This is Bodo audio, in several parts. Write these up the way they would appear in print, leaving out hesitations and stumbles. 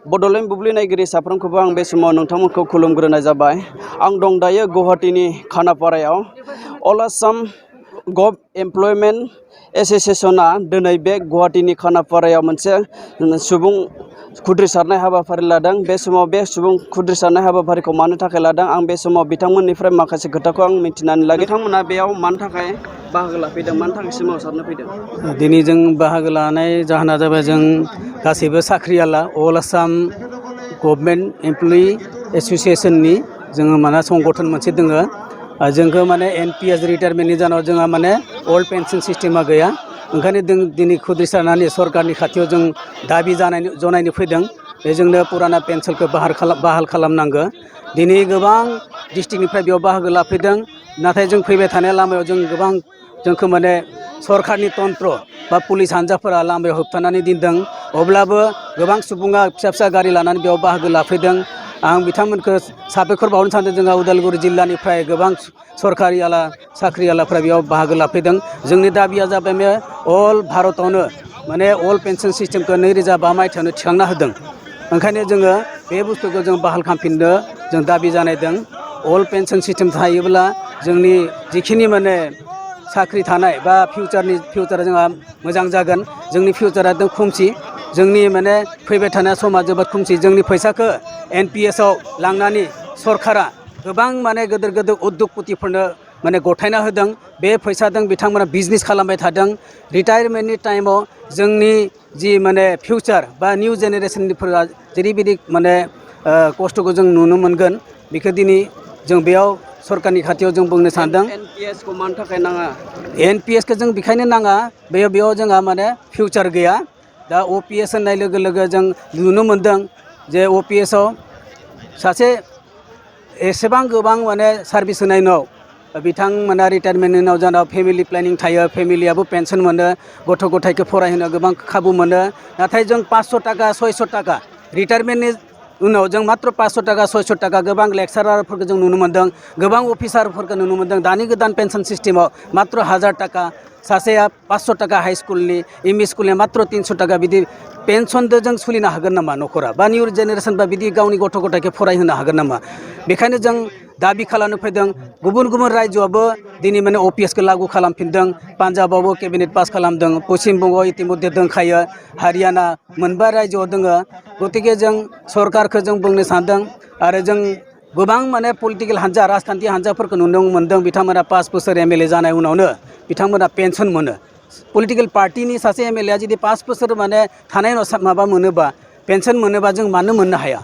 बड'लेण्ड बुब्लि नायगिरि साफ्रोमखौबो आं बे समाव नोंथांमोनखौ खुलुमग्रोनाय जाबाय। आं दं दायो गुवाहाटीनि खानापारायाव। अल आसाम गभ एमप्लयमेन्ट एस'सिएशना दिनै बे गुवाहाटीनि खानापारायाव मोनसे सुबुं खुद्रिसारनाय हाबाफारि लादों। बे समाव बे सुबुं खुद्रिसारनाय हाबाफारिखौ मानो थाखाय लादों आं बे समाव बिथांमोननिफ्राय माखासे खोथाखौ आं मिथिनानै लागोन। बिथांमोना बेयाव मानो थाखाय बाहागो लाफैदों, मानो थाखाय सोमावसारनो फैदों? दिनै जों बाहागो लानाय जाहोना जाबाय जों गासैबो साख्रियाला अल आसाम गभर्नमेन्ट एमप्लयि एस'सिएशननि जोङो माने संगठन मोनसे दोङो। जोंखौ माने NPS रिटायारमेन्टनि जाहोनाव जोंहा माने अल्ड पेन्सन सिस्टेमा गैया। ओंखायनो जों दिनै खुद्रिसारनानै सरकारनि खाथियाव जों दाबि जनायनो फैदों। बे जोंनो पुराना पेन्सनखौ बाहाल खालामनांगौ। दिनै गोबां डिस्ट्रिक्टनिफ्राय बेयाव बाहागो लाफैदों। नाथाय जों फैबाय थानाय लामायाव जों गोबां जोंखौ माने सरकारनि तन्त्र बा पुलिस हान्जाफोरा लामायाव होबथानानै दोनदों। अब्लाबो गोबां सुबुङा फिसा फिसा गारि लानानै बेयाव बाहागो लाफैदों। आं बिथांमोनखौ साबायखर बावनो सानदों। जोंहा उदालगुरि जिल्लानिफ्राय गोबां सरकारियाला साख्रियालाफ्रा बेयाव बाहागो लाफैदों। जोंनि दाबिया जाबाय अल भारतआवनो माने अल पेन्सन सिस्टेमखौ 2005 मायथाइयावनो थिखांना होदों। ओंखायनो जोङो बे बुस्थुखौ जों बाहाल खालामफिननो जों दाबि जानायदों। अल पेन्सन सिस्टेम थायोब्ला जोंनि जिखिनि माने साख्रि थानाय बा फिउचारा जोंहा मोजां जागोन। जोंनि फिउचारा एकदम खोमसि। जोंनि माने फैबाय थानाय समा जोबोद खोमसि। जोंनि फैसाखौ NPS आव लांनानै सरकारा गोबां माने गोदोर गोदोर उद्यगपतिफोरनो माने गथायना होदों। बे फैसाजों बिथांमोना बिजनेस खालामबाय थादों। रिटायारमेन्टनि टाइमाव जोंनि जि माने फिउचार बा निउ जेनेरेसनफोरा जेरैबायदि माने खस्थ'खौ जों नुनो मोनगोन, बेखौ दिनै जों बेयाव सरकारनि खाथियाव जों बुंनो सानदों। NPS खौ मानो थाखाय नाङा? NPSखौ जों बेखायनो नाङा, बेयाव जोंहा माने फिउचार गैया। दा OPS होननाय लोगो लोगो जों नुनो मोनदों जे OPS आव सासे एसेबां गोबां माने सार्भिस होनाय उनाव बिथांमोना रिटायारमेन्टनि उनाव जानाव फेमिलि प्लेनिं थायो, फेमिलियाबो पेन्सन मोनो, गथ' गथायखौ फरायहोनो गोबां खाबु मोनो। नाथाय जों 500 थाखा 600 थाखा रिटायारमेन्टनि उनाव जों मात्र 500 थाखा 600 थाखा गोबां लेक्सारारफोरखौ जों नुनो मोनदों, गोबां अफिसारफोरखौ नुनो मोनदों। दानि गोदान पेन्सन सिस्टेमाव मात्र 1000 थाखा, सासेया 500 थाखा हाइ स्कुलनि, ME स्कुलनि मात्र 300 थाखा बिदि पेन्सनजों जों सोलिनो हागोन नामा न'खरा? बा निउ जेनेरेसन बा बिदि गावनि गथ' गथायखौ फरायहोनो हागोन नामा? बेखायनो जों दाबि खालामनो फैदों। गुबुन गुबुन रायजोआवबो दिनै माने OPS खौ लागु खालामफिनदों। पान्जाबावबो केबिनेट पास खालामदों। पश्चिम बंगआव इतिमध्ये दंखायो। हारियाना मोनबा रायजोआव दोङो। गतिके जों सरकारखौ जों बुंनो सानदों आरो जों गोबां माने पलिटिकेल हान्जा, राजखान्थि हान्जाफोरखौ नुनो मोनदों। बिथांमोना 5 बोसोर MLA जानाय उनावनो बिथांमोना पेन्सन मोनो। पलिटिकेल पार्टिनि सासे MLA जुदि 5 बोसोर माने थानाय उनाव माबा मोनोबा, पेन्सन मोनोबा जों मानो मोननो हाया?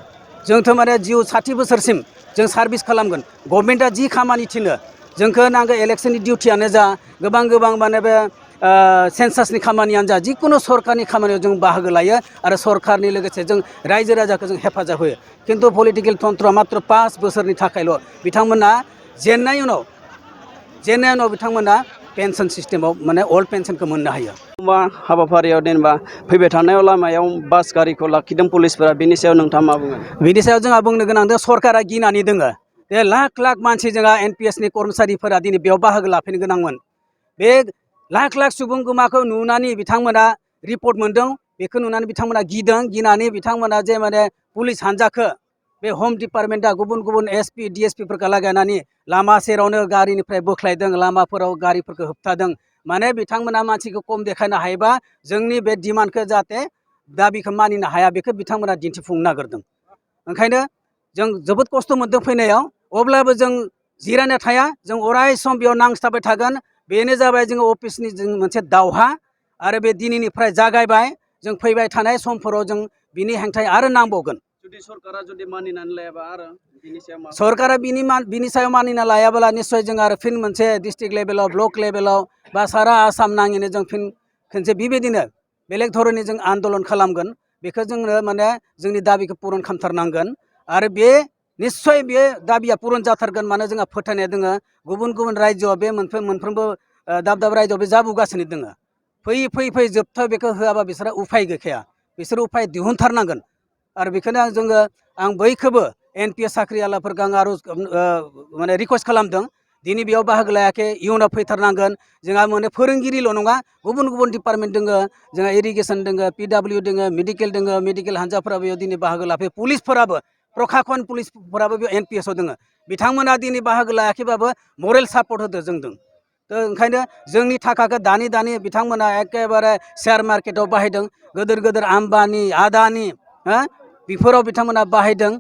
जोंथ' माने जिउ 60 बोसोरसिम जों सार्भिस खालामगोन। गभर्नमेन्टआ जि खामानि थिनो जोंखौ नांगौ, इलेक्सननि डिउटियानो जा, गोबां माने बे सेन्सासनि खामानियानो जा, जिखुनु सरकारनि खामानियाव जों बाहागो लायो आरो सरकारनि लोगोसे जों रायजो राजाखौ जों हेफाजाब होयो। खिन्थु पलिटिकेल तन्त्रआ मात्र 5 बोसोरनि थाखायल' बिथांमोना जेननाय उनाव बिथांमोना पेन्सन सिस्टेमाव माने अल्ड पेन्सनखौ मोननो हायो। हाबाफारियाव जेनेबा फैबाय थानाय लामायाव बास गारिखौ लाखिदों पुलिसफोरा, बेनि सायाव नोंथाङा मा बुङो? बिनि सायाव जोंहा बुंनो गोनां दं, सरकारा गिनानै दोङो। बे लाख लाख मानसि जोंहा NPSनि कर्मचारिफोरा दिनै बेयाव बाहागो लाफैनो गोनांमोन। बे लाख लाख सुबुं गोमाखौ नुनानै बिथांमोना रिपर्ट मोनदों। बेखौ नुनानै बिथांमोना गिनानै बिथांमोना जे माने पुलिस हान्जाखौ बे हम डिपार्टमेन्टआ गुबुन गुबुन SP DSPफोरखौ लागायनानै लामा सेरावनो गारिनिफ्राय बोख्लायदों, लामाफोराव गारिफोरखौ होबथादों। माने बिथांमोना मानसिखौ खम देखायनो हायोबा जोंनि बे डिमान्डखौ जाहाथे दाबिखौ मानिनो हाया, बेखौ बिथांमोना दिन्थिफुंनो नागिरदों। ओंखायनो जों जोबोद खस्थ' मोनदों फैनायाव। अब्लाबो जों जिरायना थाया, जों अराय सम बेयाव नांथाबबाय थागोन। बेनो जाबाय जोङो अफिसनि जों मोनसे दावहा आरो बे दिनैनिफ्राय जागायबाय। जों फैबाय थानाय समफोराव जों बिनि हेंथायै आरो नांबावगोन। जुदि सरकारा मानिनानै लायाबा आरो बिनि सायाव मा? सरकारा बिनि सायाव मानिना लायाब्ला निस्सय जों आरो फिन मोनसे डिस्ट्रिक्ट लेभेलाव, ब्लक लेभेलाव बा सारा आसाम नाङैनो जों फिन खनसे बेबायदिनो बेलेग धरननि जों आन्दलन खालामगोन। बेखौ जोङो माने जोंनि दाबिखौ पुरन खालामथारनांगोन आरो बे निस्सय बे दाबिया पुरन जाथारगोन। मानो जोंहा फोथायनाय दोङो गुबुन गुबुन रायजोआव बे मोनफ्रोमबो दाब रायजोआव बे जाबोगासिनो दोङो। फैयै जोबथा बेखौ होआबा बिसोरा उफाय गैखाया। बिसोर उफाय दिहुनथारनांगोन। आरो बेखौनो आं बयखौबो NPS साख्रियालाफोरखौ आं आर'ज माने रिकुवेस्ट खालामदों दिनै बेयाव बाहागो लायाखै इयुनाव फैथारनांगोन जोंहा माने फोरोंगिरिल' नङा गुबुन गुबुन डिपार्टमेन्ट दोङो जोंहा इरिगेसन दोङो PW दोङो मेडिकेल हान्जाफोराबो बेयाव दिनै बाहागो लाफैयो पुलिसफोराबो प्रखाखन पुलिसफोराबो बेयाव NPS आव दोङो बिथांमोना दिनै बाहागो लायाखैबाबो मरेल सापर्ट होदो जोंदों ओंखायनो जोंनि थाखाखौ दानि बिथांमोना एकेबारे शेयार मार्केटआव बाहायदों गोदोर आम्बानी आदानी बेफोराव बिथांमोना बाहायदों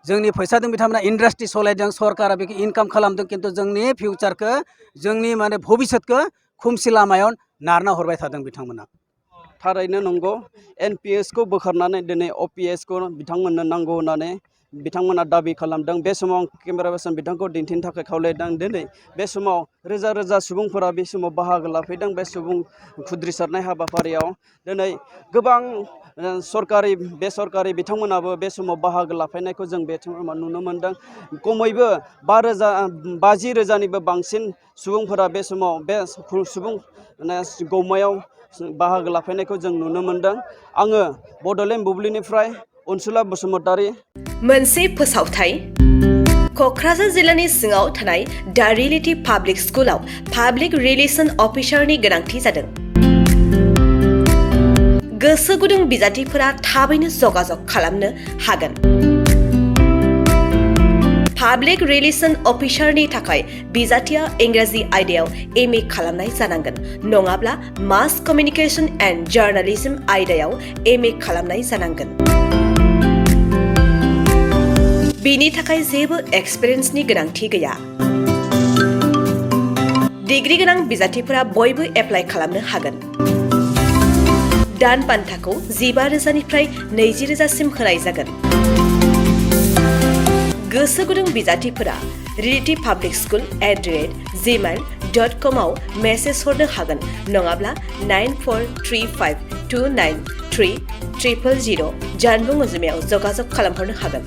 जोंनि फैसाजों बिथांमोना इन्डास्ट्रि सलायदों सरकारा बेखौ इनकाम खालामदों खिन्थु जोंनि फिउचारखौ जोंनि माने भबिष्यतखौ खोमसि लामायाव नारना हरबाय थादों बिथांमोना थारैनो नंगौ NPS खौ बोखारनानै दिनै OPS खौ बिथांमोननो नांगौ होननानै बिथांमोना दाबि खालामदों बे समाव केमेरा पार्सन बिथांखौ दिन्थिनो थाखाय खावलायदों दिनै बे समाव रोजा सुबुंफोरा बे समाव बाहागो लाफैदों बे सुबुं खुद्रिसारनाय हाबाफारियाव दिनै गोबां सरकारि बेसरकारि बिथांमोनाबो बे समाव बाहागो लाफैनायखौ जों बे समाव नुनो मोनदों खमैबो 50,000निबो बांसिन सुबुंफोरा बे समाव बे सुबुं गौमायाव बाहागो लाफैनायखौ जों नुनो मोनदों आङो बड'लेण्ड बुब्लिनिफ्राय अनसुला बसुमतारी मोनसे फोसावथाय क'क्राझार जिल्लानि सिङाव थानाय दा रियेलिटी पाब्लिक स्कुलाव पाब्लिक रिलेशन अफिसारनि गोनांथि जादों गोसो गुदुं बिजाथिफोरा थाबैनो जगाजग खालामनो हागोन पाब्लिक रिलेशन अफिसारनि थाखाय बिजाथिया इंराजि आयदायाव MA खालामनाय जानांगोन नङाब्ला मास कमिउनिकेशन एन्ड जार्नालिज्म आयदायाव MA खालामनाय जानांगोन बिनि थाखाय जेबो एक्सपिरियेन्सनि गोनांथि गैया डिग्री गोनां बिजाथिफोरा बयबो एप्लाइ खालामनो हागोन दान बान्थाखौ 15,000निफ्राय 20,000सिम होनाय जागोन गोसो गुदुं बिजाथिफोरा reality.publicschool@gmail.com आव मेसेज हरनो हागोन नङाब्ला 9435293000 जानबुं अनजिमायाव जगाजग खालामहरनो हागोन